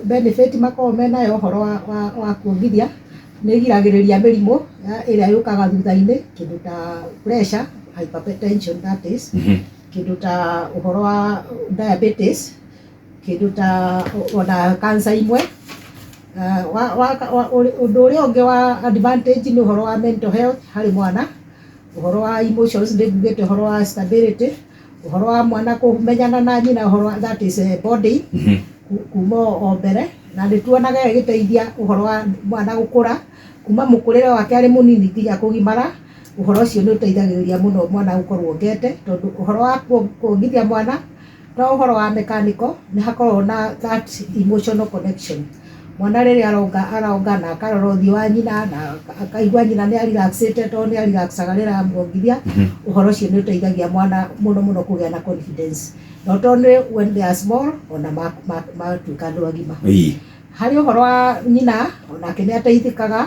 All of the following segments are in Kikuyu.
Benefit makoragwo menayo ũhoro wa kuongithia, nĩ ĩgiragĩrĩria mĩrimũ ĩrĩa yũkaga thutha-inĩ, kĩndũ ta pressure, hypertension that is, kĩndũ ta ũhoro wa diabetes, kĩndũ ta ona cancer imwe. Ũndũ ũrĩa ũngĩ wa advantage nĩ ũhoro wa mental health harĩ mwana, ũhoro wa emotions, nĩ ngugĩte ũhoro wa stability, ũhoro wa mwana kũmenyana na nyina, ũhoro wa, that is, bonding kuma o mbere. Na nĩ tuonaga ĩgĩteithia ũhoro wa mwana gũkũra kuma mũkũrĩre wake arĩ mũnini nginya kũgimara. Ũhoro ũcio nĩ ũteithagĩrĩria mũno mwana gũkorwo ongete, tondũ ũhoro wa kuongithia mwana to ũhoro wa mechanical, nĩ hakoragwo na that emotional connection. Mwana rĩrĩa aronga, aronga na akarora ũthiũ wa nyina na akaigua nyina nĩ arelaxĩte, tondũ nĩ arelaxaga rĩrĩa amuongithia. Ũhoro ũcio nĩ ũteithagia mwana mũno mũno kũgĩa na confidence, not only when they are small, ona matuĩka andũ agima. Harĩ ũhoro wa nyina, onake nĩ ateithĩkaga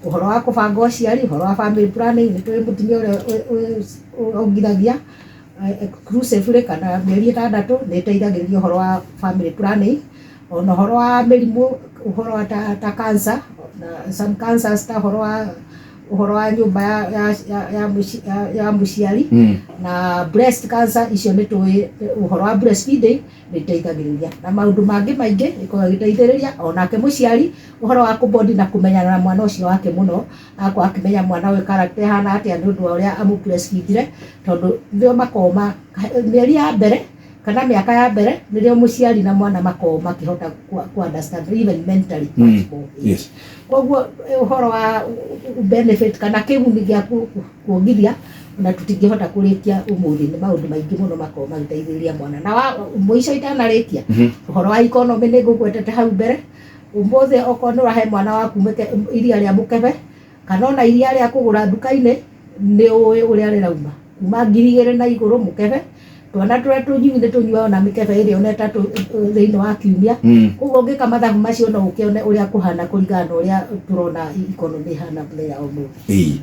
ũhoro wa kũbanga ũciari, ũhoro wa family planning. Nĩ tũĩ mũtumia ũrĩa ongithagia exclusively kana mĩeri 6 nĩ ĩteithagĩrĩria ũhoro wa family planning, ona ũhoro wa mĩrimũ, ũhoro wa ta cancer na some cancers, ta ũhoro wa nyũmba ya mũciari na breast cancer. Icio nĩ tũĩ ũhoro wa breastfeeding nĩ ĩteithagĩrĩria, na maũndũ mangĩ maingĩ ĩkoragwo ĩgĩteithĩrĩria. Onake mũciari, ũhoro wa kũbondi na kũmenyana na mwana ũcio wake mũno, agakorwo akĩmenya mwana ũyũ character ĩhana atĩa nĩ ũndũ wa ũrĩa amũ breastfeedire, tondũ nĩo makoragwo ma mĩeri ya mbere kana mĩaka ya mbere nĩrĩo mũciari na mwana makoragwo makĩhota ku understand even mentally much more. Koguo ũhoro wa benefit kana kĩguni gĩa kuongithia na tũtingĩhota kũrĩkia ũmũthĩ, nĩ maũndũ maingĩ mũno makoragwo magĩteithĩrĩria mwana. Na wa mũico itanarĩkia, ũhoro wa economy nĩ ngũgwetete hau mbere. Ũmũthĩ okorwo nĩ ũrahe mwana waku iria rĩa mũkebe kana ona iria rĩa kũgũra nduka-inĩ, nĩ ũĩ ũrĩa rĩrauma, kuma 2000 na igũrũ mũkebe. Twana tũrĩa tũnyui nĩ tũnyuaga na mĩkebe ĩrĩ ona 3 thĩinĩ wa kiumia. Koguo ũngĩka mathabu macio no ũkĩone ũrĩa kũhana kũringana na ũrĩa tũrona economy ĩhana mũthenya wa ũmũthĩ.